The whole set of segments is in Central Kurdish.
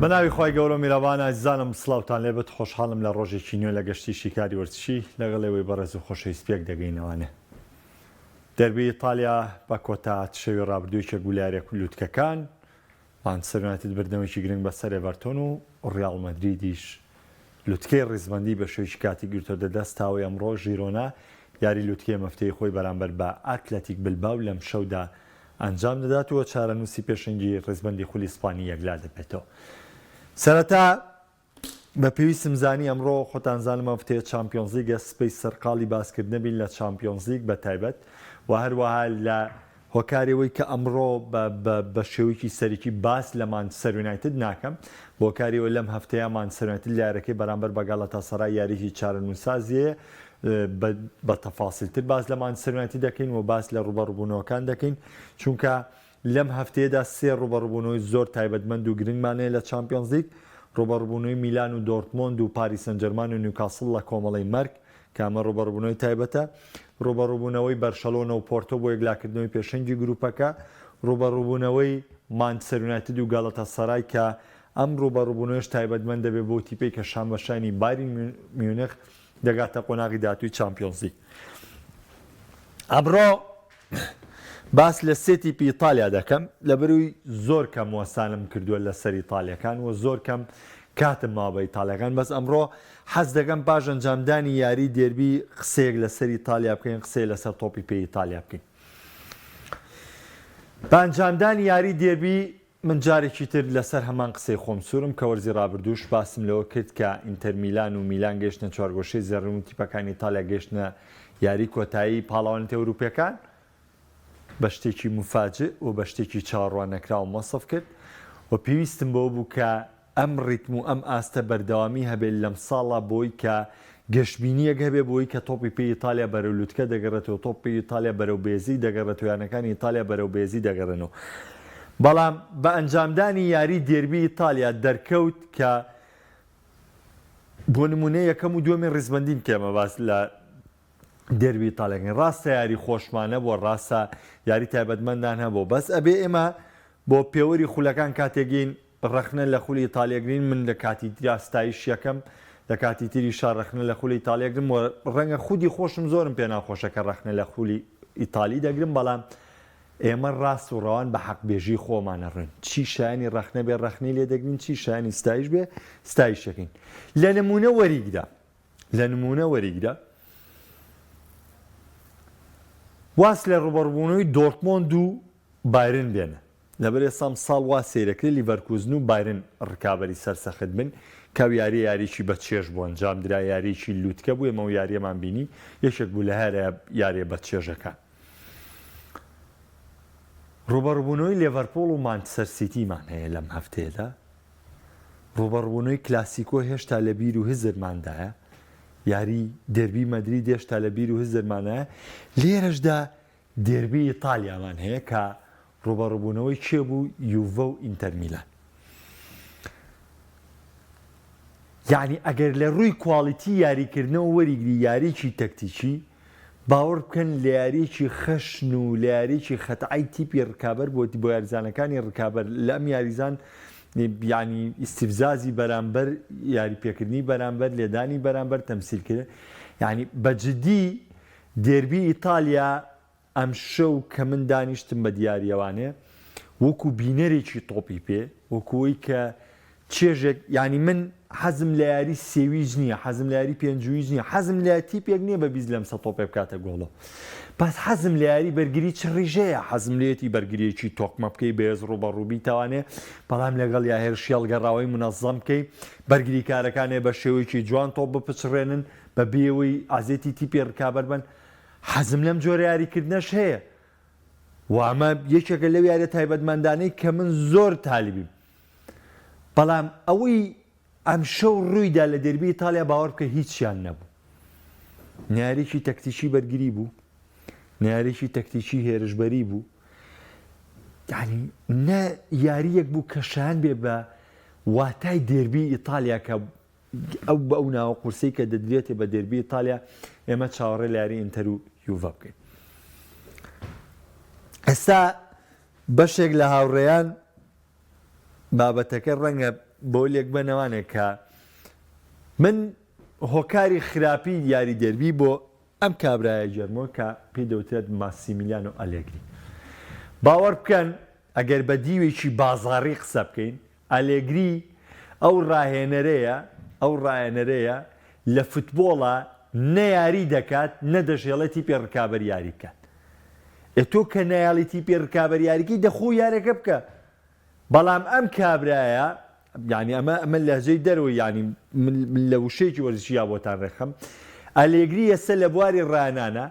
بە ناوی خوای گەورە و میرەبان ئازیزانم سڵاوتان لێ بێت خۆشحاڵم لە ڕۆژێکی نوێ لە گەشتی شیکاری وەرزشی لەگەڵ ئێوەی بەڕێز و خۆشەویست پێک دەگەینەوانێ دەربی ئیتالیا بە کۆتا هات شەوی ڕابردوو یەکێک بوو لە یاریە لوتکەکان مانچستەر یونایتد بردنەوەیەکی گرنگ بەسەر ئێڤەرتۆن و ڕیاڵ مەدریدیش لوتکەی ڕیزبەندی بە شێوەیەکی کاتی گرتۆتە دەست تاوەی ئەمڕۆ ژیرۆنا یاری لوتکەی ئەم هەفتەی خۆی بەرامبەر بە ئاتلەتیک بلباو لەم شەودا ئەنجام دەدات و چارەنووسی پێشەنگی ڕیزبەندی خولی ئیسپانی یەکلا دەبێتەوە. سەرەتا بە پێویستم زانی ئەمڕۆ خۆتان زانم ئەم هەفتەیە چامپیۆنزلیگە سبەی سەرقاڵی باسکردنە بین لە چامپیۆنزلیگ بە تایبەت و هەروەها لە هۆکاری ئەوەی کە ئەمڕۆ بە بە بە شێوەیەکی سەرەکی باس لە مانچستەر یونایتد ناکەم بۆ هۆکاری ئەوەی لەم هەفتەیە مانچستەر یونایتد لە یاریەکەی بەرامبەر بە گالاتاسەرای یاریی چارەنووسسازیەیە بە بە تەفاسیلتر باس لە مانچستەر یونایتد دەکەین و باس لە ڕووبەڕووبوونەوەکان دەکەین چونکە لەم هەفتەیەدا سێ ڕووبەڕووبوونەوەی زۆر تایبەتمەند و گرنگمان هەیە لە چامپیۆنزلیگ، ڕووبەڕووبوونەوەی میلان و دۆرتمۆند و پاریس سانجێرمان و نیوکاسڵ لە کۆمەڵەی مەرگ، کە ئەمە ڕووبەڕووبوونەوەی تایبەتە، ڕووبەڕووبوونەوەی بەرشەلۆنە و پۆرتۆ بۆ یەکلاکردنەوەی پێشەنگی گروپەکە، ڕووبەڕووبوونەوەی مانچستەر یونایتد و گالاتاسەرای کە ئەم ڕووبەڕووبوونەوەیش تایبەتمەند دەبێت بەو تیپەی کە شانبەشانی بایرن میونخ دەگاتە قۆناغی داهاتووی چامپیۆنزلیگ. ئەمڕۆ باس لە سێ تیپی ئیتالیا دەکەم، لەبەرئەوەی زۆر کەم وەستانم کردووە لەسەر ئیتالیەکان و زۆر کەم کاتم ماوە بە ئیتالیەکان، بەس ئەمڕۆ حەز دەکەم پاش ئەنجامدانی یاری دێربی قسەیەک لەسەر ئیتالیا بکەین، قسەیە لەسەر تۆپی پێی ئیتالیا بکەین. بە ئەنجامدانی یاری دێربی من جارێکی تر لەسەر هەمان قسەی خۆم سوورم کە وەرزی رابردووش باسم لەوە کرد کە ئینتەر میلان و میلان گەیشتنە چوارگۆشەی زێڕین و تیپەکانی ئیتالیا گەیشتنە یاری کۆتایی پاڵەوانێتی ئەوروپیەکان بە شتێکی موفاجئ و بە شتێکی چاوەڕوان نەکراوم وەسف کرد و پێویستم بەوە بوو کە ئەم ڕیتم و ئەم ئاستە بەردەوامی هەبێت لەمساڵا بۆی کە گەشبینیەک هەبێ بۆی کە تۆپی پێی ئیتالیا بەرەو لوتکە دەگەڕێتەوە تۆپی پێی ئیتالیا بەرەو بێزی دەگەڕێتەوە یانەکانی ئیتالیا بەرەو بێزی دەگەڕێنەوە بەڵام بە ئەنجامدانی یاری دێربی ئیتالیا دەرکەوت کە بۆ نمونە یەکەم و دووەمی ڕیزبەندین کە ئێمە باس لە دێربی ئیتالیاکەین ڕاستە یاری خۆشمان هەبووە ڕاستە یاری تایبەتمەندان هەبووە بەس ئەبێ ئێمە بۆ پێوەری خولەکان کاتێگین ڕەخنە لە خولی ئیتالیە گرین من لە کاتی ترا ستایش یەکەم لە کاتی تریشا ڕەخنە لە خولی ئیتالیە گرم و ڕەنگە خودی خۆشم زۆرم پێ ناخۆشە کە ڕەخنە لە خولی ئیتالی دەگرم بەڵام ئێمە ڕاست و ڕەوان بە حەق بێژی خۆمان ئەڕۆین چی شایانی ڕەخنە بێ ڕەخنەی لێ دەگرین چی شایانی ستایش بێ ستایش دەکەین لە نمونە وەریگرە لە نمونە وەریگرە واز لە ڕوبەڕبوونەوەی دۆرتمۆند و بایرن بێنە لەبەر ئێستا ئەمساڵ وا سەیرەکرێ لیڤەرکوزن و بایرن ڕکابەری سەرسەخت بن کە ئەو یاریە یاریەکی بە چێژ بوو ئەنجام درا یاریەکی لوتکە بوو ئێمە ئەو یاریەمان بینی یەکێک بوو لە هەرە یاریە بە چێژەکان ڕوبەڕبوونەوەی لێڤەرپوڵ و مانچستەر سیتیمان هەیە لەم هەفتەیەدا ڕوبەڕبوونەوەی کلاسیکۆ هێشتا لە بیر و هزرماندایە یاری دێربی مەدرید هێشتا لە بیر و هزرمانایە لێرەشدا دێربی ئیتالیامان هەیە کە ڕووبەڕووبوونەوەی کێ بوو یوڤە و ئینتەر میلان. یەعنی ئەگەر لە ڕووی کواڵیتی یاریکردنەوە وەریگری یاریی تەکتیکی باوەڕ بکەن لە یاریی خەشن و لە یاریی خەتای تیپی ڕکابەر بۆ بۆ یاریزانەکانی ڕکابەر لە ئەم یاریزان یعنی ئیستیفزازی بەرامبەر یاری پێکردنی بەرامبەر لێدانی بەرامبەر تەمسیل کرد یعنی بە جدی دێربی ئیتالیا ئەمشەو کە من دانیشتم بە دیاریەوانێ وەکو بینەرێکی تۆپی پێ وەکو ئەوەی کە چێژێک یانی من حەزم لە یاری سێویج نییە حەزم لە یاری پێنجویج نییە حەزم لە تیپێک نییە بە 20 لەمسە تۆپێ بکاتە گۆڵۆ بەس حەزم لە یاری بەرگری چڕیژەیە حەزم لێتی بەرگریەکی تۆکمە بکەی بەێز ڕوبەڕوبی تاوانێ بەڵام لەگەڵ یا هێرشی هەڵگەڕاوەی منەزەم بکەی بەرگریکارەکانێ بە شێوەیەکی جوان تۆپ بپچڕێنن بە بێ ئەوەی ئازێتی تیپی ڕکابەر بن، حەزم لەم جۆرە یاریکردنەش هەیە و ئەمە یەکێکە لەو یاریە تایبەتمەندانەی کە من زۆر تالیبیم. بەڵام ئەوەی ئەمشەو ڕوویدا لە دێربی ئیتالیا باوەڕ بکە هیچیان نەبوو. نە یاریی تەکتیکی بەرگری بوو، نە یاریی تەکتیکی هێرشبەری بوو، یانی نە یارییەک بوو کە شایان بێ بە واتای دێربی ئیتالیا کە ئەو بە ئەو ناوە قورسەی کە دەدرێتێ بە دێربی ئیتالیا ئێمە چاوەڕێ لە یاری ئینتەر و یوڤە بکەین. ئێستا بەشێک لە هاوڕێیان بابەتەکە ڕەنگە. بۆ لێکبەنەوانێک کە من هۆکاری خراپی یاری دێربی بۆ ئەم کابرایە گێرمەوە کە پێی دەوترێت ماسیمیلیانۆ ئەلێگری. باوەڕ بکەن ئەگەر بە دیوێکی بازاڕی قسە بکەین، ئەلێگری ئەو ڕاهێنەرەیە ئەو ڕاهێنەرەیە لە فتبۆڵا نە یاری دەکات نە دەشهێڵێ تیپی ڕکابەر یاری بکات. ئێ تۆ کە نایەڵی تیپی ڕکابەر یاریکەی دە خۆ یارەکە بکە. بەڵام ئەم کابرایە یانی ئەمە ئەمە لەهجەی دەرەوەی یانی من من لە وشەیەکی وەرزشی یا بۆتان ڕێکخەم ئەلێگری ئێستا لە بواری ڕانانە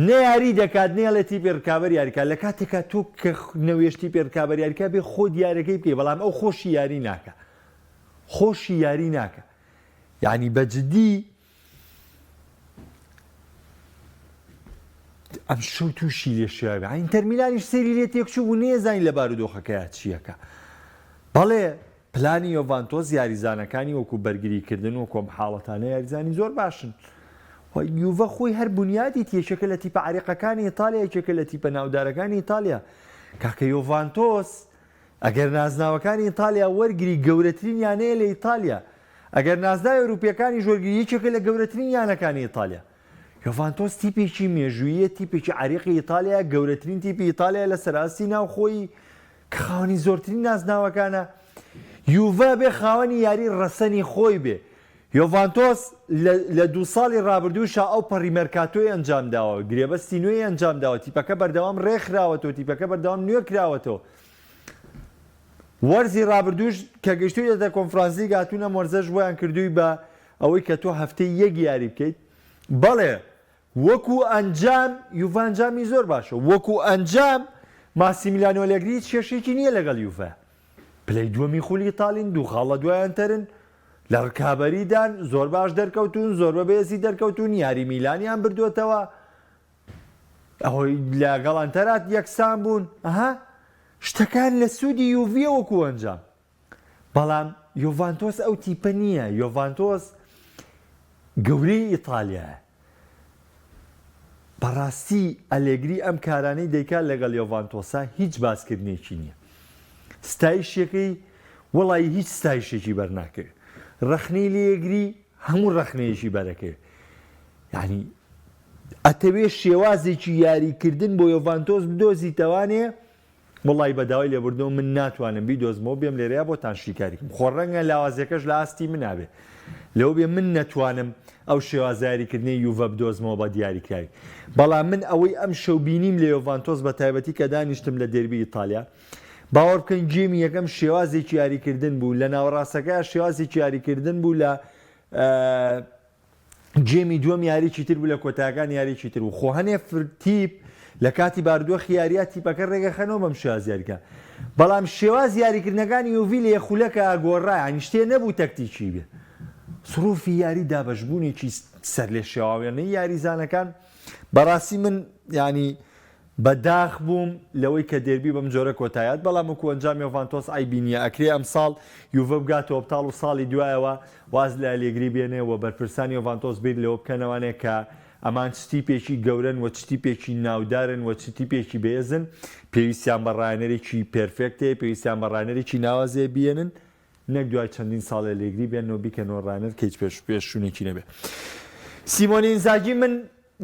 نە یاری دەکات نەیەڵێ تیپی ڕکابەر یاریکات لە کاتێکا تۆ کە نەوێش تیپی ڕکابەر یاریکا بێ خۆت یارەکەی بکەی بەڵام ئەو خۆشی یاری ناکە خۆشی یاری ناکە یعنی بە جدی ئەمشەو تووشی لێشێواوی ئینتەر میلانیش سەیری لێ تێکچوو بوو نەیەزانی لە بارودۆخەکەیا چییەکە بەڵێ پلانی یۆڤانتۆس یاریزانەکانی وەکو بەرگریکردن وەکو ئەم حاڵەتانە یاریزانی زۆر باشن یوڤە خۆی هەر بنیادیت یەکێکە لە تیپە عریقەکانی ئیتالیا یەکێکە لە تیپە ناودارەکانی ئیتالیا کاکە یۆڤانتۆس ئەگەر نازناوەکانی ئیتالیا وەرگری گەورەترین یانەیە لە ئیتالیا، ئەگەر نازناوی ئەوروپییەکانیش وەرگری یەکێکە لە گەورەترین یانەکانی ئیتالیا. یۆڤانتۆس تیپێکی مێژووییە، تیپێکی عەریقی ئیتالیایە، گەورەترین تیپی ئیتالیایە لەسەر ئاستی ناوخۆیی کە خاوەنی زۆرترین نازناوەکانە. یوڤە بێ خاوەنی یاری ڕەسەنی خۆی بێ. یۆڤانتۆس لە لە دوو ساڵی ڕابردووشا ئەو پەڕی مێرکاتۆی ئەنجامداوە، گرێبەستی نوێی ئەنجامداوە، تیپەکە بەردەوام ڕێکخراوەتەوە، تیپەکە بەردەوام نوێکراوەتەوە. وەرزی ڕابردووش کە گەیشتوویتە کۆنفرانسلیگ هاتوون ئەم وەرزەش بۆیان کردووی بە ئەوەی کە تۆ هەفتەی یەک یاری بکەیت. بەڵێ وەکو ئەنجام یوڤا ئەنجامی زۆر باشە، وەکو ئەنجام ماسیمیلیانۆ ئەلێگری هیچ کێشەیەکی نییە لەگەڵ یوڤا، پلەی دووەمی خولی ئیتاڵین، دوو خاڵ لە دوای ئەنتەرن، لە رکابەریدان، زۆر باش دەرکەوتوون، زۆر بە بەهێزی دەرکەوتوون، یاری میلانیان بردووەتەوە، ئەوەی لەگەڵ ئەنتەرات یەکسان بوون، ئەها شتەکان لە سوودی یوڤیە وەکو ئەنجام. بەڵام یۆڤانتۆس ئەو تیپە نییە، یۆڤانتۆس گەورەی ئیتالیایە. بەڕاستی ئەلێگری ئەم کارانەی دەیکات لەگەڵ یۆڤانتۆسا هیچ باسکردنێکی نییە. ستایشەکەی وەڵایی هیچ ستایشێکی بەرناکەوێت. ڕەخنەی لێگری هەموو ڕەخنەیەکی بەرەکەوێت. یعنی ئەتەوێ شێوازێکی یاریکردن بۆ یۆڤانتۆس بدۆزیتەوانێ وەڵای بە داوای لێبوردنەوە من ناتوانم بیدۆزمەوە بێم لێرەیا بۆتان شیکاری کەم خۆ ڕەنگە لاوازیەکەش لە ئاستی منا بێ لەوە بێ من نەتوانم ئەو شێوازە یاریکردنەی یوڤە بدۆزمەوە بە دیاریکراوی بەڵام من ئەوەی ئەم شەو بینیم لە یۆڤانتۆس بە تایبەتی کە دانیشتم لە دێربی ئیتالیا باوەڕ بکەن game ی یەکەم شێوازێکی یاریکردن بوو لە ناوەڕاستەکە شێوازێکی یاریکردن بوو لە game ی دووەم یاریی تر بوو لە کۆتایەکان یاریی تر بوو خۆ هەنێ تیپ لە کاتی بارودۆخی یاریە تیپەکە ڕێگەخەنەوە بەم شێواز یاریکە بەڵام شێواز یاریکردنەکانی یوڤی لە خولەکە گۆڕا یانی شتێ نەبوو تەکتیکی بێ سروفی یاری دابەشبوونێکی سەر لێ شێواوێنەی یاریزانەکان بەڕاستی من ینی بە داخ بووم لەوەی کە دێربی بەم جۆرە کۆتایی هات، بەڵام وەکو ئەنجام یۆڤانتۆس عەیبی نییە، ئەکرێ ئەمساڵ یوڤە بگاتە ئۆپتاڵ و ساڵی دوایەوە واز لە ئەلێگری بێنێ و بەرپرسانی یۆڤانتۆس بیر لەوە بکەنەوانێ کە ئەمان چ تیپێکی گەورەن و چ تیپێکی ناودارن و چ تیپێکی بەهێزن، پێویستیان بە ڕاهێنەرێکی perfect هەیە، پێویستیان بە ڕاهێنەرێکی ناوازەیە بیێنن، نەک دوای چەندین ساڵ ئەلێگری بێنن و بیکەنەوە ڕاهێنەر کە هیچ پێش پێشچوونێکی نەبێ. سیمۆنی ئینزاگی من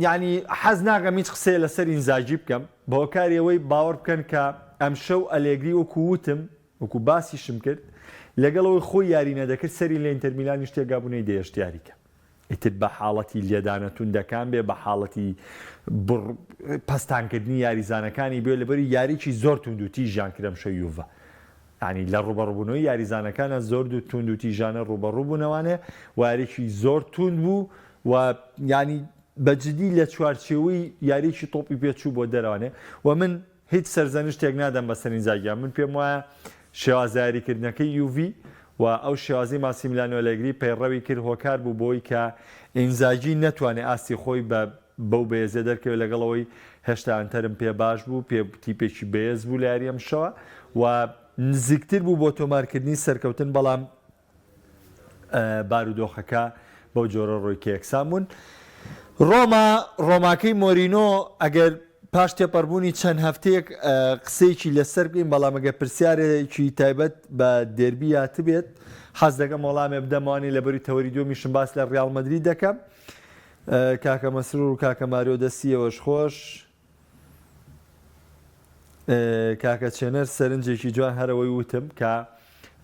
یانی حەز ناکەم هیچ قسەیە لەسەر ئینزاگی بکەم بە هۆکاری ئەوەی باوەڕ بکەن کە ئەمشەو ئەلێگری وەکو وتم وەکو باسیشم کرد لەگەڵ ئەوەی خۆی یاری نەدەکرد سەری لە ئینتەر میلانیش تێگا بوو نەیدەهێشت یاریکە ئیتر بە حاڵەتی لێدانە توندەکان بێ بە حاڵەتی بڕ پەستانکردنی یاریزانەکانی بێ لەبەری یاریی زۆر توندوتیژیان کرد ئەمشەو یوڤە یانی لە ڕووبەڕووبوونەوەی یاریزانەکانە زۆر دوو توند و تیژانە ڕووبەڕوو بوونەوانێ و یاریی زۆر توند بوو و یانی بە جدی لە چوارچێوەی یاریی تۆپی پێ چوو بۆ دەرەوانێ و من هیچ سەرزەنشتێک نادەم بە سەرینزاگیان من پێم وایە شێوازە یاریکردنەکەی یوڤی و ئەو شێوازەی ماسیمیلانۆ ئەلێگری پەیڕەوی کرد هۆکار بوو بۆی کە ئینزاگی نەتوانێ ئاستی خۆی بە بەو بەهێزیە دەرکەوێت لەگەڵ ئەوەی هێشتا ئەنتەرم پێ باش بوو پێ تیپێکی بەهێز بوو لە یاری ئەمشەوە و نزیکتر بوو بۆ تۆمارکردنی سەرکەوتن بەڵام بارودۆخەکە بەو جۆرە ڕۆی کە یەکسان بوون. ڕۆما ڕۆماکەی مۆرینۆ ئەگەر پاش تێپەڕبوونی چەند هەفتەیەک قسەیەکی لەسەر بکەین، بەڵام ئەگەر پرسیارێکی تایبەت بە دێربی هاتبێت حەز دەکەم وەڵامێ بدەمەوانی لەبەری تەوەری دووەمیشم باس لە ڕیاڵ مەدرید دەکەم. کاکە مەسرور و کاکە ماریۆ دەستی ئێوەش خۆش. کاکە چێنەر سەرنجێکی جوان هەرەوەی وتم کە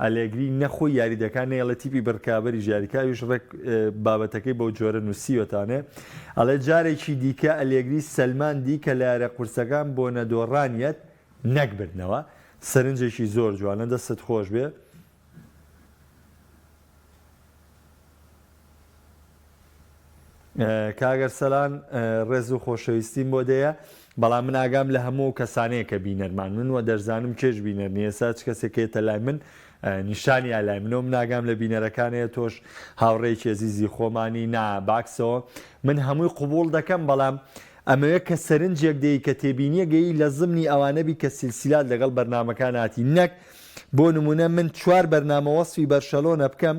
ئەلێگری نە خۆی یاری دەکا نەیەڵێ تیپی بڕکابەریش یاری کا ئەویش ڕێک بابەتەکەی بەو جۆرە نووسیوەتانێ ئەڵێ جارێکی دیکە ئەلێگری سەلماندی کە لە یاریە قورسەکان بۆ نەدۆڕانیەت نەک بردنەوە سەرنجێکی زۆر جوانە دەستت خۆش بێ. کاک ئەرسەلان ڕێز و خۆشەویستیم بۆ دەیە بەڵام من ئاگام لە هەموو ئەو کەسانەیە کە بینەرمان من وە دەشزانم کێش بینەر نیە ئێستا چ کەسێک کێتە لای من نیشانی ئا لای منەوە من ئاگام لە بینەرەکانەیە تۆش هاوڕێیەکی ئەزیزی خۆمانی نا باکسەوە من هەمووی قبوڵ دەکەم بەڵام ئەمەوێ کە سەرنجێک دەی کە تێبینیە گەی لە زمنی ئەوانە بی کە سیلسیلات لەگەڵ بەرنامەکان هاتی نەک بۆ نمونە من چوار بەرنامە وەسفی بەرشەلۆنە بکەم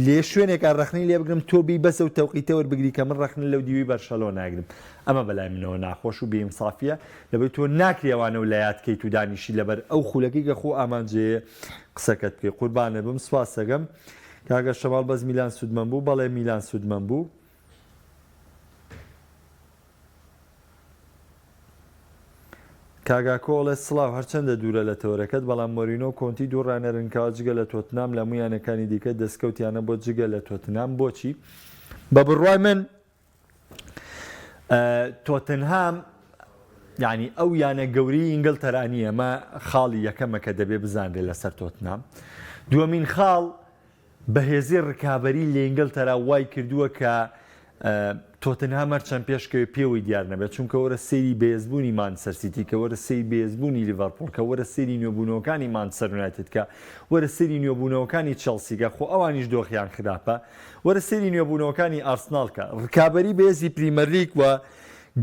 لێ شوێنێکا ڕەخنەی لێ بگرم تۆ بێی بەس ئەو تەوقیتە وەربگری کە من ڕەخنە لەو دیوەی بەرشەلۆنە ئەگرم ئەمە بەلای منەوە ناخۆش و بێ ئینسافیە لەبەی تۆ ناکرێ ئەوانە و لەیاد کەیت و دانیشی لەبەر ئەو خولەکەی کە خۆ ئامانجەیە قسەکەت بکەی قوربانت بم سوپاستەکەم کاکە شەماڵ بەس میلان سوودمەند بوو بەڵێ میلان سوودمەند بوو. کاک ئاکۆ ئەڵێ سڵاو هەرچەندە دوورە لە تەوەرەکەت بەڵام مۆرینۆ و کۆنتی دوو ڕانەرن کەوا جگە لە تۆتنام لە هەموو یانەکانی دیکە دەستکەوتیانە بۆ جگە لە تۆتنام بۆچی؟ بە بڕوای من تۆتنهام یعنی ئەو یانە گەورەی ئینگلتەرا نییە ئەمە خاڵی یەکەمە کە دەبێ بزانرێت لەسەر تۆتنام دووەمین خاڵ بەهێزی رکابەری لە ئینگلتەرا وای کردووە کە تۆتنهام هەرچەند پێشکەوێت پێوەی دیار نەبێت، چونکە وەرە سەیری بەهێزبوونی مانچستەر سیتی کە، وەرە سەیری بەهێزبوونی لیڤەرپوڵ کە، وەرە سەیری نوێبوونەوەکانی مانچستەر یونایتد کە، وەرە سەیری نوێبوونەوەکانی چێڵسی کە، خۆ ئەوانیش دۆخیان خراپە، وەرە سەیری نوێبوونەوەکانی ئارسناڵ کە. رکابەری بەهێزی پریمەرلیگ و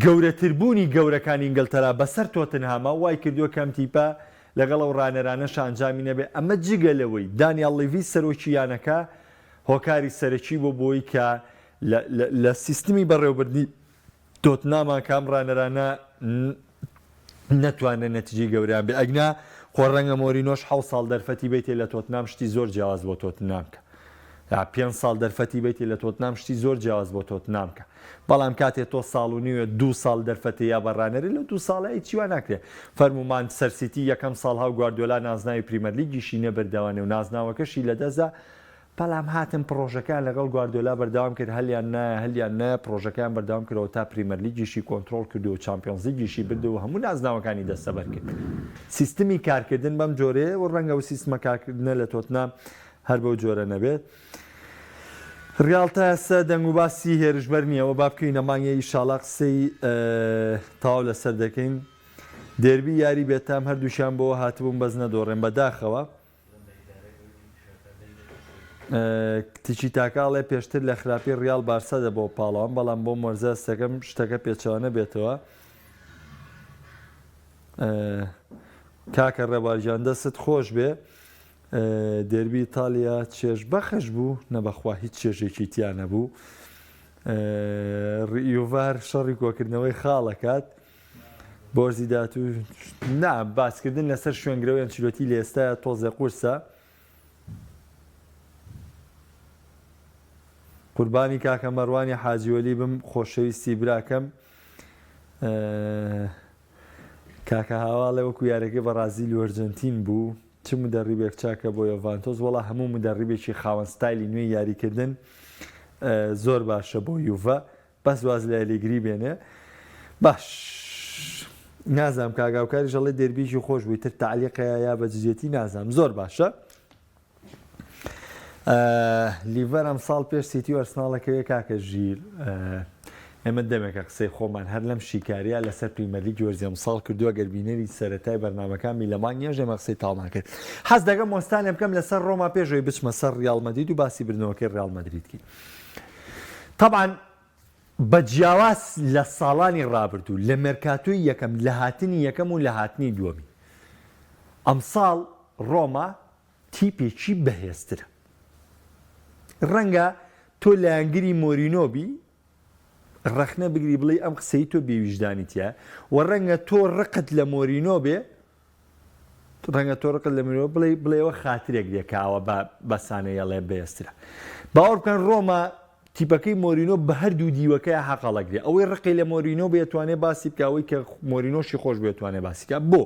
گەورەتربوونی گەورەکانی ئینگلتەرا بەسەر تۆتنهاما وای کردووە کە ئەم تیپە لەگەڵ ئەو ڕانەرانەشا ئەنجامی نەبێت، ئەمە جگە لەوەی دانیاڵ لیڤی سەرۆکی یانەکە هۆکاری سەرەکی بووە بۆی کە لە سیستمی بەڕێوەبردنی تۆتناما کە ئەم ڕانەرانە نەتوانرێت نەتیجەی گەورەیان بێت، ئەگنا خۆ ڕەنگە مۆرینۆش حەوت ساڵ دەرفەتی بەیتێ لە تۆتنام شتی زۆر جیاواز بۆ تۆتنام کە یا پێنج ساڵ دەرفەتی بەیتێ لە تۆتنام شتی زۆر جیاواز بۆ تۆتنام کە بەڵام کاتێ تۆ ساڵ و نیوێ دوو ساڵ دەرفەتێ یا بە ڕانەرێ لەو دوو ساڵە هیچی وا ناکرێ فەرموو مانچستەر سیتی یەکەم ساڵ هاو گواردیۆلا نازناوی پریمەرلیگیشی نەبردەوانێ و نازناوەکەشی لەدەستدا بەڵام هاتن پڕۆژەکەیان لەگەڵ گواردیۆلا بەردەوام کرد هەلیان نایە هەلیان نایە پڕۆژەکەیان بەردەوام کردەوە تا پریمەرلیگیشی کۆنترۆڵ کرد و چامپیۆنزلیگیشی برد و هەموو نازناوەکانی دەستەبەر کرد سیستمی کارکردن بەم جۆرەیە و ڕەنگە ئەو سیستمە کارکردنە لە تۆتنام هەر بەو جۆرە نەبێت. ڕیاڵ تا ئێستا دەنگوباسی هێرشبەر نییە و با بکەوینە مانگێ ئیشاڵا قسەی تەواو لەسەر دەکەین. دێربی یاری بێتام هەردووکیان بۆوە هاتبوون بەس نەدۆڕێن بەداخەوە. تیکی تاکا ئەڵێ پێشتر لە خراپی ڕیاڵ بارسا دەبۆ پاڵەوان بەڵام بۆم وەرزە هەستەکەم شتەکە پێچەوانە بێتەوە. کاکە ڕێبوار گیان دەستت خۆش بێ. دێربی ئیتالیا چێژ بەخش بوو نە بەخوا هیچ چێژێکی تیا نەبوو یوڤار شەڕی کۆکردنەوەی خاڵەکات بۆرزی داتوو نا باسکردن لەسەر شوێنگرەوەی ئەنچلۆتی لە ئێستا تۆزێ قورسە قوربانی کاکە مەڕوانی حاجیوەلی بم خۆشەویستی براکەم کاکە هاواڵێ وەکو یارەکەی بەڕازیل و ئەرجەنتین بوو چ مودەڕیبێک چاکە بۆ یۆڤانتۆس وەڵا هەموو مودەڕیبێکی خاوەن ستایلی نوێی یاریکردن زۆر باشە بۆ یوڤە بەس واز لە ئەلێگری بێنێ باش نازانم کاک هاوکاریش ئەڵێ دێربیکی خۆش بووی تر تەعلیقەیە یا بە جدیەتی نازانم زۆر باشە لیڤەر ئەمساڵ پێش سیتی و ئەرسناڵەکەوێ کاکە ژیر ئێمە دەمێکە قسەی خۆمان هەر لەم شیکاریە لەسەر پریمەرلیگی وەرزی ئەمساڵ کردووە گەر بینەری سەرەتای بەرنامەکان بی لە مانگ یەش ئێمە قسەی تاڵمان کرد حەز دەکەم وەستانێ بکەم لەسەر ڕۆما پێش ئەوەی بچمە سەر ڕیاڵ مەدرید و باسی بردنەوەکەی ڕیاڵ مەدرید کەین تەبعەن بە جیاواز لە ساڵانی ڕابردوو لە مێرکاتۆی یەکەم لە هاتنی یەکەم و لە هاتنی دووەمی ئەمساڵ ڕۆما تیپێکی بەهێزترە. ڕەنگە تۆ لایەنگری مۆرینۆ بی. ڕەخنە بگری بڵێی ئەم قسەی تۆ بێویژدانی تیایە و ڕەنگە تۆ ڕقت لە مۆرینۆ بێ ڕەنگە تۆ ڕقت لە مۆرینۆ بڵێ بڵێەوە خاترێک دێ کاوە بە بەسانە یەڵێ بەێسترە باوەڕ بکەن ڕۆما تیپەکەی مۆرینۆ بە هەردوو دیوەکەی حەقەڵەگرێ ئەوەی ڕقی لە مۆرینۆ بێتوانێ باسی بکە ئەوەی کە مۆرینۆشی خۆش بێتوانێ باسی کە بۆ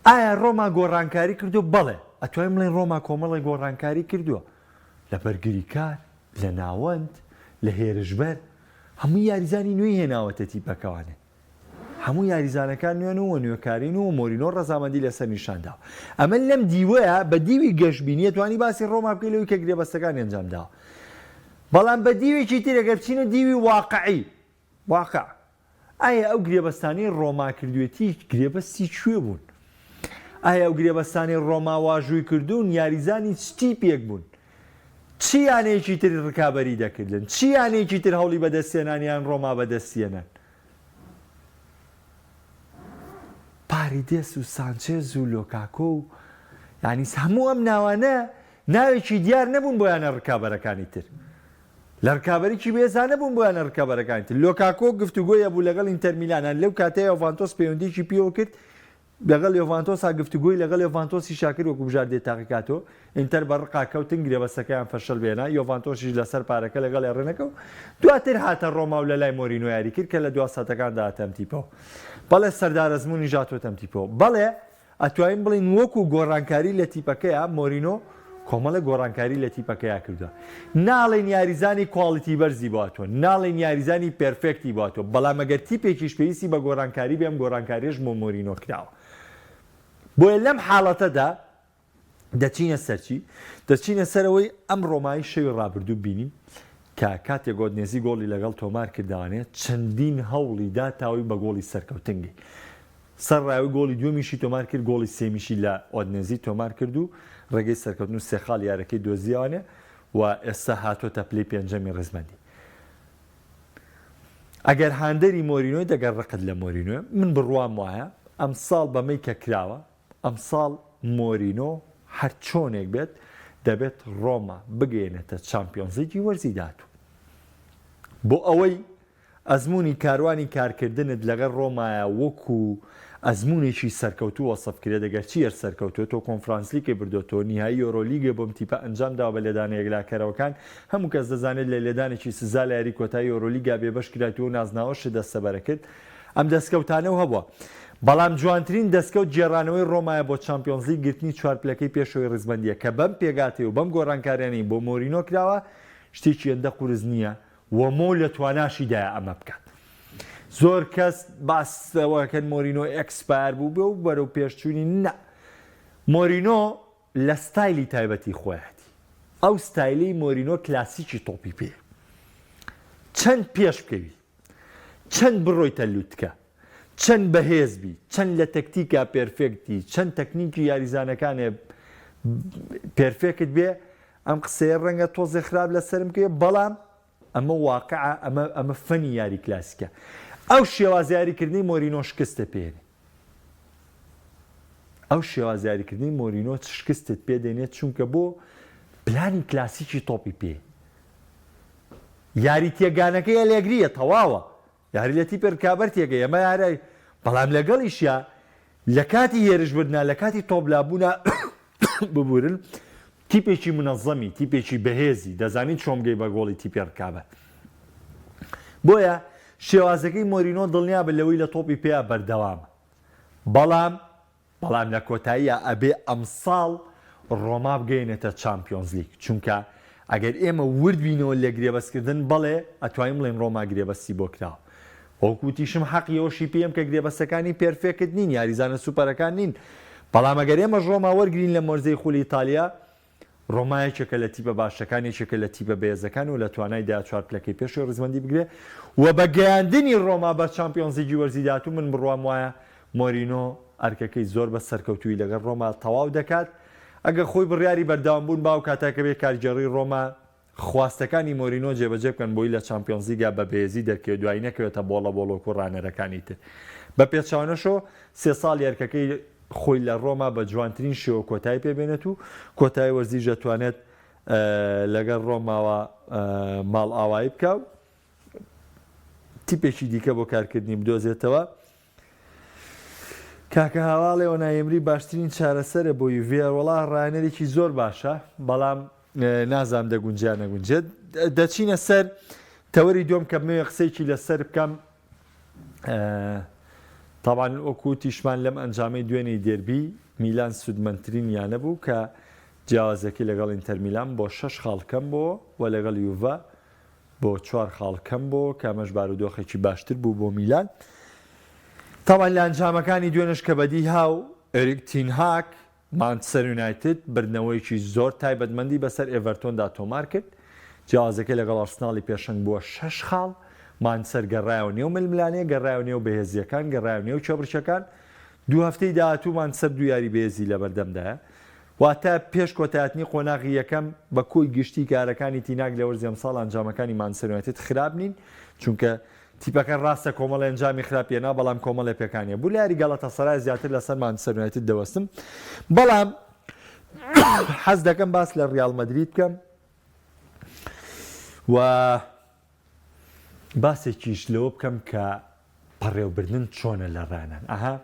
ئایا ڕۆما گۆڕانکاری کردووە؟ بەڵێ، ئەتوانین بڵێین ڕۆما کۆمەڵێک گۆڕانکاری کردووە لە بەرگریکار، لە ناوەند، لە هێرشبەر، هەموو یاریزانی نوێی هێناوەتە تیپەکەوانێ. هەموو یاریزانەکان نوێن و نوێکارین و مۆرینۆ ڕەزامەندی لەسەر نیشان داوە. ئەمە لەم دیوەیە بە دیوی گەشبینی ئەتوانی باسی ڕۆما بکەی لەوەی کە گرێبەستەکانی ئەنجام داوە. بەڵام بە دیوێکی تر ئەگەر بچینە دیوی واقعی، واقع، ئایا ئەو گرێبەستانەی ڕۆما کردوێتی گرێبەستی کوێ بوون؟ ئایا ئەو گرێبەستانەی ڕۆما واژووی کردوون یاریزانی چ تیپێک بوون؟ چ یانەیەکی تر ڕکابەری دەکردن؟ چ یانەیەکی تر هەوڵی بەدەستهێنان یان ڕۆما بەدەستهێنان؟ پاریدێس و سانچێز و لۆکاکۆ و یانی هەموو ئەم ناوانە ناوێکی دیار نەبوون بۆ یانە ڕکابەرەکانی تر. لە رکابەریی بەهێزا نەبوون بۆ یانە رکابەرەکانی تر. لۆکاکۆ گفتوگۆی هەبوو لەگەڵ ئینتەر میلان، هەر لەو کاتەی یۆڤانتۆس پەیوەندییەکی پێوە کرد، لەگەڵ یۆڤانتۆسا گفتوگۆی لەگەڵ یۆڤانتۆسیشا کرد وەکو بژاردەی تاقیکاتەوە، ئینتەر بە رقا کەوتن گرێبەستەکەیان فەشەل بهێنا، یۆڤانتۆسیش لەسەر پارەکە لەگەڵیا رێنەکەوت، دواتر هاتە رۆما و لەلای مۆرینۆ یاری کرد کە لە دوا ساتەکاندا هاتە ئەم تیپەوە. بەڵێ سەردار ئەزموونیش هاتووەتە ئەم تیپەوە. بەڵێ ئەتوانین بڵێین وەکو گۆڕانکاری لە تیپەکەیا مۆرینۆ کۆمەڵێک گۆڕانکاری لە تیپەکەیا کردوە ناڵێین یاریزانی quality بەرزی بۆ هاتوە ناڵێین یاریزانی perfect ی بۆ هاتوە بەڵام ئەگەر تیپێکیش پێویستی بە گۆڕانکاری بێ ئەم گۆڕانکاریەش بۆ مۆرینۆ کراوە بۆیە لەم حاڵەتەدا دەچینە سەر چی؟ دەچینە سەر ئەوەی ئەم ڕۆمای شەوی ڕابردوو بینیم کە کاتێک ئۆدنێزی گۆڵی لەگەڵ تۆمار کردوانێ چەندین هەوڵی دا تاوەی بە گۆڵی سەرکەوتن گەی. سەر ڕاوی گۆڵی دووەمیشی تۆمار کرد گۆڵی سێمیشی لە ئۆدنێزی تۆمار کرد و ڕێگەی سەرکەوتن و سێ خاڵ یارەکەی دۆزیەوانێ و ئێستا هاتۆتە پلەی پێنجەمی ڕیزبەندی. ئەگەر هاندەری مۆرینۆی دەگەر ڕقت لە مۆرینۆیە من بڕوام وایە ئەمساڵ بەمەی کە کراوە ئەمساڵ مۆرینۆ هەرچۆنێک بێت دەبێت ڕۆما بگەیەنێتە چامپیۆنزلیگی وەرزی داهاتوو بۆ ئەوەی ئەزموونی کاروانی کارکردنت لەگەڵ ڕۆمایا وەکو ئەزموونێکی سەرکەوتوو وەسف کرێت، ئەگەرچی هەر سەرکەوتووە، تۆ کۆنفرانسلیگی بردۆتەوە، نیهایی یۆرۆلیگی بۆم تیپە ئەنجام داوە بە لێدانە یەکلاکەرەوەکان، هەموو کەس دەزانێت لە لێدانێکی سزا لە یاری کۆتایی یۆرۆلیگا بێبەش کرایتەوە و نازناوەشت دەستەبەرە کرد، ئەم دەستکەوتانەو هەبووە. بەڵام جوانترین دەستکەوت گێڕانەوەی ڕۆمایە بۆ چامپیۆنزلیگ گرتنی چوار پلەکەی پێشەوەی ڕیزبەندییە کە بەم پێکهاتەی و بەم گۆڕانکاریانەی بۆ مۆرینۆ کراوە شتێکی هێندە قورس نییە و مۆ لە تواناشیدایە ئەمە بکات. زۆر کەس باس لەوە ئەکەن مۆرینۆ expire بوو بێ و بەرەو پێشچوونی نا مۆرینۆ لە ستایلی تایبەتی خۆیەتی ئەو ستایلی مۆرینۆ کلاسیکی تۆپی پێ چەند پێش بکەوی چەند بڕۆیتە لوتکە چەند بەهێز بی چەند لە تەکتیکا perfect ی چەند تەکنیکی یاریزانەکانێ perfect بێ ئەم قسەیە ڕەنگە تۆزێ خراپ لەسەرم بکەوێ بەڵام ئەمە واقعە ئەمە ئەمە فەنی یاری کلاسیکە ئەو شێواز یاریکردنەی مۆرینۆ شکستە پێێنێ ئەو شێواز یاریکردنەی مۆرینۆ شکستت پێ دێنێت چونکە بۆ پلانی کلاسیکی تۆپی پێ یاری تێگانەکەی ئەلێگریە تەواوە یاری لە تیپی رکابەر تێگەی ئەمە یارای بەڵام لەگەڵیشیا لە کاتی هێرش بردنا لە کاتی تۆپ لابوونا ببورن تیپێکی منەزەمی تیپێکی بەهێزی دەزانی چۆن بگەی بە گۆڵی تیپی رکابەر بۆیە شێوازەکەی مۆرینۆ دڵنیابە لەوەی لە تۆپی پێیا بەردەوامە بەڵام بەڵام لە کۆتاییا ئەبێ ئەمساڵ ڕۆما بگەیەنێتە چامپیۆنزلیگ، چونکە ئەگەر ئێمە ورد بینەوە لە گرێبەستکردن بەڵێ ئەتوانین بڵێین ڕۆما گرێبەستی بۆ کراوە. وەک وتیشم حەقی ئەوەشی پێیەم کە گرێبەستەکانی perfect نین، یاریزانە سوپەرەکان نین، بەڵام ئەگەر ئێمەش ڕۆما وەرگرین لەم وەرزەی خولی ئیتالیا، ڕۆما یەکێکە لە تیپە باشەکان، یەکێکە لە تیپە بەهێزەکان و لە توانایدایە چوار پلەکەی پێشەوەی ڕیزبەندی بگرێ و بە گەیاندنی ڕۆما بە چامپیۆنزلیگی وەرزی داهاتوو من بڕوام وایە مۆرینۆ ئەرکەکەی زۆر بە سەرکەوتوویی لەگەڵ ڕۆما تەواو دەکات ئەگەر خۆی بڕیاری بەردەوامبوون با ئەو کاتە کە بێ کارگێڕی ڕۆما خواستەکانی مۆرینۆ جێبەجێ بکەن بۆی لە چامپیۆنزلیگا بە بەهێزی دەرکەوێت دوایی نەکەوێتە بۆڵە بۆڵۆک و ڕانەرەکانی تر. بە پێچەوانەشەوە سێ ساڵی ئەرکەکەی خۆی لە ڕۆما بە جوانترین شێوە کۆتایی پێ بێنێت و کۆتایی وەرزیش دەتوانێت لەگەڵ ڕۆماوە ماڵئاوایی بکا و. تیپێکی دیکە بۆ کارکردنی بدۆزێتەوە. کاکە هاواڵێ ئۆنای ئێمری باشترین چارەسەرە بۆ یوڤێ وەڵا ڕاهێنەرێکی زۆر باشە بەڵام نازانم دەگونجێ یان نەگونجێت دەچینە سەر تەوەری دووەم کە بمەوێ قسەیەکی لەسەر بکەم تاوان وەکو تیشمان لەم ئەنجامەی دوێنێی دێربی میلان سوودمەندترین یانە بوو کە جیاوازەکەی لەگەڵ ئینتەرمیلان بۆ شەش خاڵ کەم بۆ و لەگەڵ یوڤە بۆ چوار خاڵ کەم بۆ کە ئەمەش بارودۆخێکی باشتر بوو بۆ میلان. تاوان لە ئەنجامەکانی دوێنێش کە بەدی هاو ئێریک تین هاگ مانچستەر یونایتد بردنەوەیەکی زۆر تایبەتمەندی بەسەر ئێڤەرتۆندا تۆمار کرد جیاوازەکەی لەگەڵ ئەرسناڵی پێشەنگ بووە شەش خاڵ مانچستەر گەڕایەوە نێو ململانێ گەڕایەوە نێو بەهێزییەکان گەڕایەوە نێو کێبڕکێکان دوو هەفتەی داهاتوو مانچستەر دوو یاری بەهێزی لەبەردەمدایە واتە پێش کۆتایهاتنی قۆناغی یەکەم بە کۆی گشتی کارەکانی تیناگ لە وەرزی ئەمساڵ ئەنجامەکانی مانچستەر یونایتد خراپ نین، چونکە تیپەکە ڕاستە کۆمەڵێ ئەنجامی خراپ هێنا بەڵام کۆمەڵێ پێکانی هەبوو لە یاری گەڵەتەسەرای زیاتر لەسەر مانچستەر یونایتد دەوەستم بەڵام حەز دەکەم باس لە ڕیاڵ مەدرید بکەم و باسێکیش لەوە بکەم کە پەڕێوبردن چۆنە لە ڕانان ئەها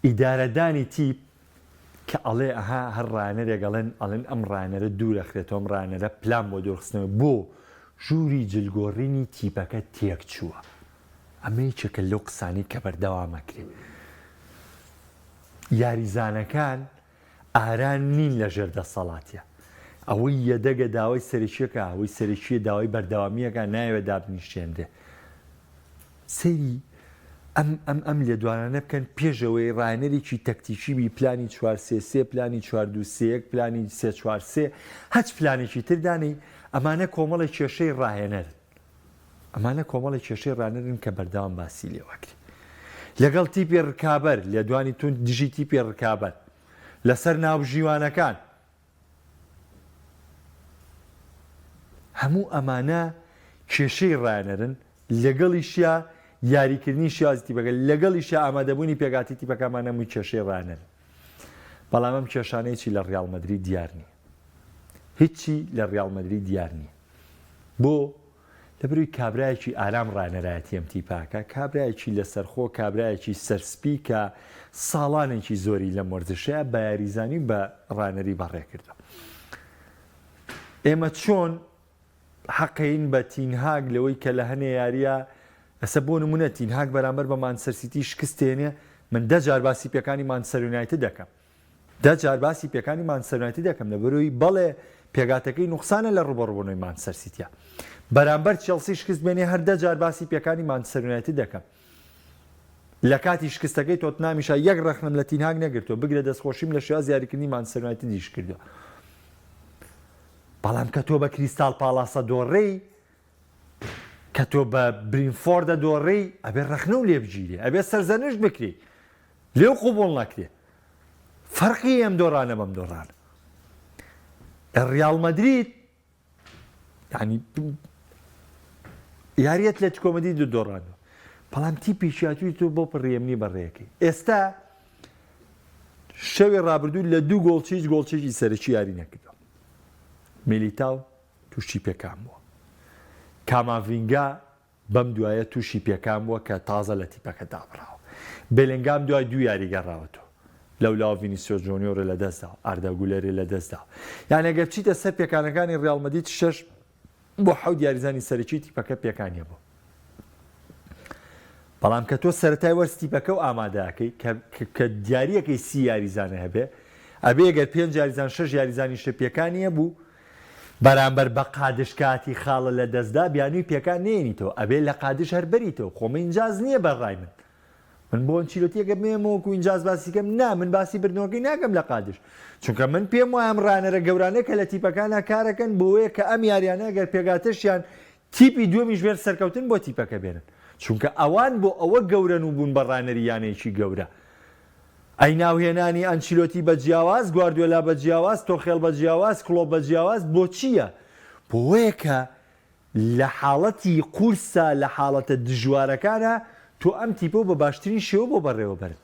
ئیدارەدانی تیپ کە ئەڵێ ئەها هەر ڕانەرێک ئەڵێن ئەڵێن ئەم ڕانەرە دوورەخرێتەوە ئەم ڕانەرە پلان بۆ دوورخستنەوە بۆ ژووری جلگۆڕینی تیپەکە تێک چووە ئەمە یەکێکە لەو قسانەی کە بەردەوام ئەکرێ یاریزانەکان ئاران نین لە ژێر دەسەڵاتیا. ئەوەی یەدەگە داوای سەرەکیەکە، ئەوەی سەرەکیە داوای بەردەوامیەکە نایەوێت دابنیشێنرێ. سەیری ئەم ئەم ئەم لێدوانانە بکەن پێش ئەوەی ڕاهێنەرێکی تەکتیکی بی پلانی چوار سێ سێ پلانی چوار دوو سێ یەک پلانی سێ چوار سێ هەچ پلانێکی تر دانێی ئەمانە کۆمەڵێک کێشەی ڕاهێنەرن. ئەمانە کۆمەڵێک کێشەی ڕانەرن کە بەردەوام باسی لێوەکرێ لەگەڵ تیپی ڕکابەر، لێدوانی توند دژی تیپی ڕکابەر لەسەر ناوبژیوانەکان، هەموو ئەمانە کێشەی ڕانەرن، لەگەڵیشیا یاریکردنی شێوازی تیپەکە، لەگەڵیشیا ئامادەبوونی پێکهاتەی تیپەکە، ئەمانە هەمووی کێشەی ڕانەرن. بەڵام ئەم کێشانە هیچی لە ڕیاڵ مەدرید دیار نییە. هیچی لە ڕیاڵ مەدرید دیار نییە. بۆ؟ لەبەرئەوەی کابرایەکی ئارام ڕانەرایەتی ئەم تیپاکە، کابرایەکی لەسەرخۆ، کابرایەکی سەرسپی کە ساڵانێکی زۆری لەم وەرزشەیە بە یاریزانی و بە ڕانەری بەڕێکردوە. ئێمە چۆن حەقین بە تینهاگ لەوەی کە لە هەنێ یاریە ئەسە بۆ نمونە تینهاگ بەرامبەر بە مانچستەر سیتی شکستێنێ من دە جار باسی پێکانی مانچستەر یونایتد دەکەم دە جار باسی پێکانی مانچستەر یونایتد دەکەم لەبەرئەوەی بەڵێ پێکهاتەکەی نوقسانە لە ڕووبەڕووبوونەوەی مانچستەر سیتیا بەرامبەر چێڵسی شکست بێنێ هەر دە جار باسی پێکانی مانچستەر یونایتد دەکەم لە کاتی شکستەکەی تۆتنامیشا یەک ڕەخنەم لە تینهاگ نەگرتووە بگرە دەستخۆشیم لە شێواز یاریکردنی مانچستەر یونایتدیش کردووە بەڵام کە تۆ بە کریستاڵ پاڵاسە دۆڕێی کە تۆ بە برینفۆردە دۆڕێی ئەبێ ڕەخنە و لێ بگیرێ ئەبێ سەرزەنشت بکرێ لێو قوبوڵ نەکرێ فەرقی ئەم دۆڕانە بەم دۆڕانە لە ڕیاڵ مەدرید یعنی یاری ئەتلەتیکۆ مەدرید دوو دۆڕاندوە بەڵام تیپێکی هاتووی تۆ بۆ پڕیەمنی بەڕێەکەی ئێستا شەوی ڕابردوو لە دوو گۆڵچی هیچ گۆڵچێکی سەرەکی یاری نەکردووە میلیتاو تووشی پێکان بووە. کاماڤینگا بەم دوایە تووشی پێکان بووە کە تازە لە تیپەکە دابڕاوە. بێلینگام دوای دوو یاری گەڕاوەتەوە. لەولاوە ڤینیسیۆس جۆنیۆری لەدەستداوە، ئاردا گولەری لەدەستداوە. یان ئەگەر بچیتە سەر پێکانەکانی ریال مەدرید شەش بۆ حەوت یاریزانی سەرەکی تیپەکە پێکانی هەبوو. بەڵام کە تۆ سەرەتای وەرز تیپەکە و ئامادەکەی کە دیاریەکەی سی یاریزانە هەبێ ئەبێ گەر پێنج یاریزان شەش یاریزانیشە پێکانی هەبوو بەرامبەر بە قادش کاتی خاڵە لە دەستدا بیانوی پێکان نەیەنیتەوە ئەبێ لە قادش هەر بەریتەوە خۆمە ئینجاز نییە بە ڕای من من بۆ ئەنچیلۆتی ئەگەر بمێمەوە وەکو ئینجاز باسی کەم نا من باسی بردنەوەکەی ناکەم لە قادش چونکە من پێم وایە ئەم ڕانەرە گەورانە کە لە تیپەکانا کارەکەن بۆیە کە ئەم یاریانە ئەگەر پێگاتەشیان تیپی دووەمیش بێن سەرکەوتن بۆ تیپەکە بێنن چونکە ئەوان بۆ ئەوە گەورەن و بوون بە ڕانەری یانەیەکی گەورە ئەی ناوهێنانی ئەنچیلۆتی بە جیاواز، گواردیۆلا بە جیاواز، تۆخێڵ بە جیاواز، کڵۆپ بە جیاواز بۆچییە؟ بۆیە کە لە حاڵەتی قورسا، لە حاڵەتە دژوارەکانا تۆ ئەم تیپە و بە باشترین شێوە بۆ بەڕێوەبەرن.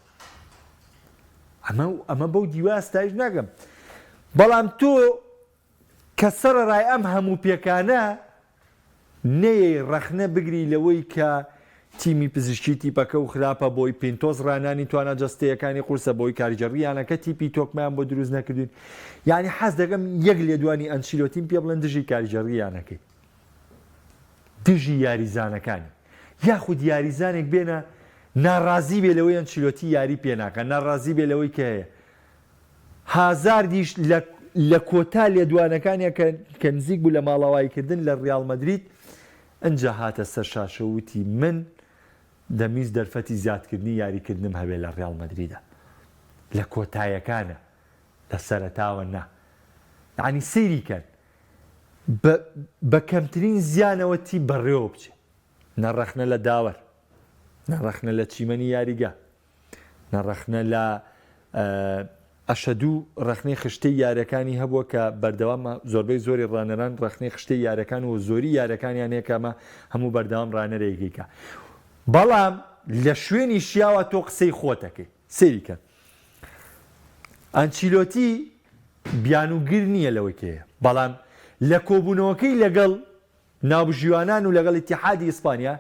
ئەمە ئەمە بەو دیوە ستایش ناکەم. بەڵام تۆ کە سەرەڕای ئەم هەموو پێکانە. نەیەی ڕەخنە بگری لەوەی کە تیمی پزیشکی تیپەکە و خراپە بۆی پینتۆس ڕانانی توانا جەستەیەکانی قورسە بۆی کارگێڕی یانەکە تیپی تۆکمەیان بۆ دروست نەکردوین یانی حەز دەکەم یەک لێدوانی ئەنچیلۆتیم پێ بڵێن دژی کارگێڕی یانەکەی دژی یاریزانەکانی یاخود یاریزانێک بێنە ناڕازی بێ لەوەی ئەنچیلۆتی یاری پێ ناکا ناڕازی بێ لەوەی کە هەیە هازاردیش لە لە کۆتا لێدوانەکانیا کە کە نزیک بوو لە ماڵاواییکردن لە ڕیاڵ مەدرید ئنجا هاتە سەر شاشە و وتی من دەمویست دەرفەتی زیادکردنی یاریکردنم هەبێ لە ڕیاڵ مەدریدا لە کۆتایەکانە لە سەرەتاوە نا یانی سەیری کەن بە بە کەمترین زیانەوە تیپ بەڕێوە بچێ نە ڕەخنە لە داوەر نە ڕەخنە لە چیمەنی یاریگا نە ڕەخنە لە ئەشەدوو ڕەخنەی خشتەی یارەکانی هەبووە کە بەردەوام زۆربەی زۆری ڕانەران ڕەخنەی خشتەی یارەکان و زۆری یارەکانیان هەیە کە ئەمە هەموو بەردەوام ڕانەرێکیکە بەڵام لە شوێنی شیاوە تۆ قسەی خۆتەکەی سەیری کە ئەنچیلۆتی بیانوگر نییە لەوەی کە هەیە بەڵام لە کۆبوونەوەکەی لەگەڵ ناوبژیوانان و لەگەڵ ئیتیحادی ئیسپانیا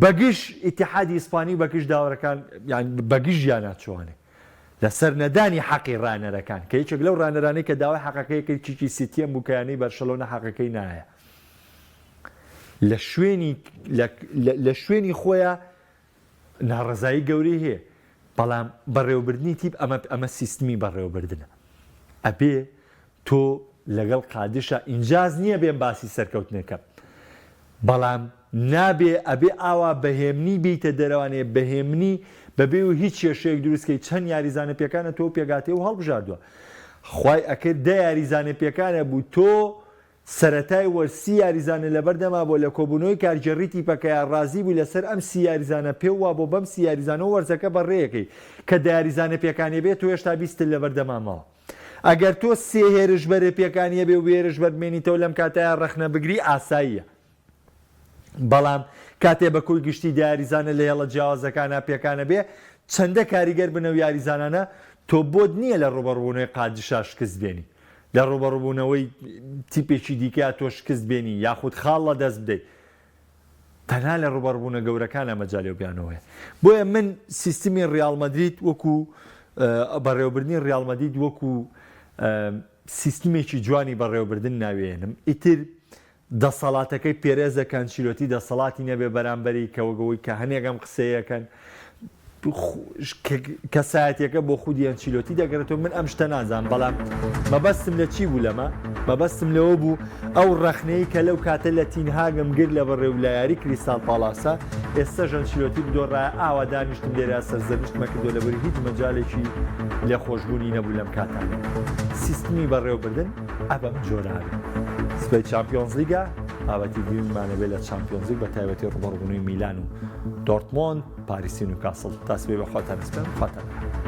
بەگژ ئیتیحادی ئیسپانی و بەگژ داوەرەکان یان بەگژ یانا چۆنێ لەسەر نەدانی حەقی ڕانەرەکان کە یەکێک لەو ڕانەرانەی کە داوای حەقەکەی کرد کیکی سیتیەن بوو کە یانەی بەرشەلۆنە حەقەکەی نایە لە شوێنی لە شوێنی خۆیان ناڕەزایی گەورەی هەیە بەڵام بەڕێوەبردنی تیپ ئەمە ئەمە سیستمی بەڕێوەبردنە ئەبێ تۆ لەگەڵ قادشا ئینجاز نییە بێم باسی سەرکەوتنەکەم بەڵام نابێ ئەبێ ئاوا بەهێمنی بیتە دەرەوانێ بەهێمنی بەبێ و هیچ کێشەیەک دروستکەی چەند یاریزانە پێکانە تۆ پێگاتێ و هەڵبژاردووە خوای ئەکرد دە یاریزانە پێکانە بوو تۆ سەرەتای وەرز سی یاریزانە لەبەردەما بووە لە کۆبوونەوەی کارگێڕی تیپەکەیا رازی بووی لەسەر ئەم سی یاریزانە پێو وابووە بەم سی یاریزانەوە وەرزەکە بەڕێیەکەی کە دە یاریزانە پێکانیە بێت تۆ هێشتا بیستت لەبەردەما ماوە ئەگەر تۆ سێ هێرشبەرێ پێکانیە بێ و بێ هێرشبەر بمێنیتەوە لەم کاتەیا رەخنە بگری ئاساییە بەڵام کاتێ بە کۆی گشتی دە یاریزانە لە هێڵە جیاوازەکانا پێکانە بێ چەندە کاریگەر بن ئەو یاریزانانە تۆ بۆت نییە لە ڕوبەڕوبوونەوەی قادشا شکست بێنی لە ڕوبەڕوبوونەوەی تیپێکی دیکە تۆ شکست بێنی یاخود خاڵ لە دەست بدەیت تەنها لە ڕوبەڕبوونە گەورەکانە مەجالی و بیانۆ هەیە بۆیە من سیستمی ڕیاڵ مەدرید وەکو بەڕێوەبردنی ڕیاڵ مەدرید وەکو سیستمێکی جوانی بەڕێوەبردن ناوێنم ئیتر دەسەڵاتەکەی پێرێزە کە ئەنچیلۆتی دەسەڵاتی نەبێ بەرامبەری کە وەک ئەوەی کە هەنێک ئەم قسەیەکەن کەسایەتیەکە بۆ خودی ئەنچیلۆتی دەگەرێتەوە من ئەم شتە نازانم بەڵام مەبەستم لە چی بوو لەمە مەبەستم لەوە بوو ئەو ڕەخنەی کە لەو کاتە لە تینهاگم گر لە بەڕێ و لە یاری کریستال پاڵاسە ئێستا ئەنچیلۆتی بدۆڕایە ئاوا دانیشتم لێرە سەرزەنشتمە کردو لەبەری هیچ مەجالێکی لێخۆشبوونی نەبوو لەم کاتانە سیستمی بەڕێوەبردن ئە بەم جۆرە ئەبێ. سبەی چامپیۆنزلیگە، بابەتی گرنگمان ئەبێ لە چامپیۆنزلیگ بە تایبەتی ڕووبەڕووبوونەوەی میلان و دۆرتمۆند، پاریسی و نیوکاسڵ. تا سبەی بە خواتان ئەسپێرم، خواتان لەگەڵ.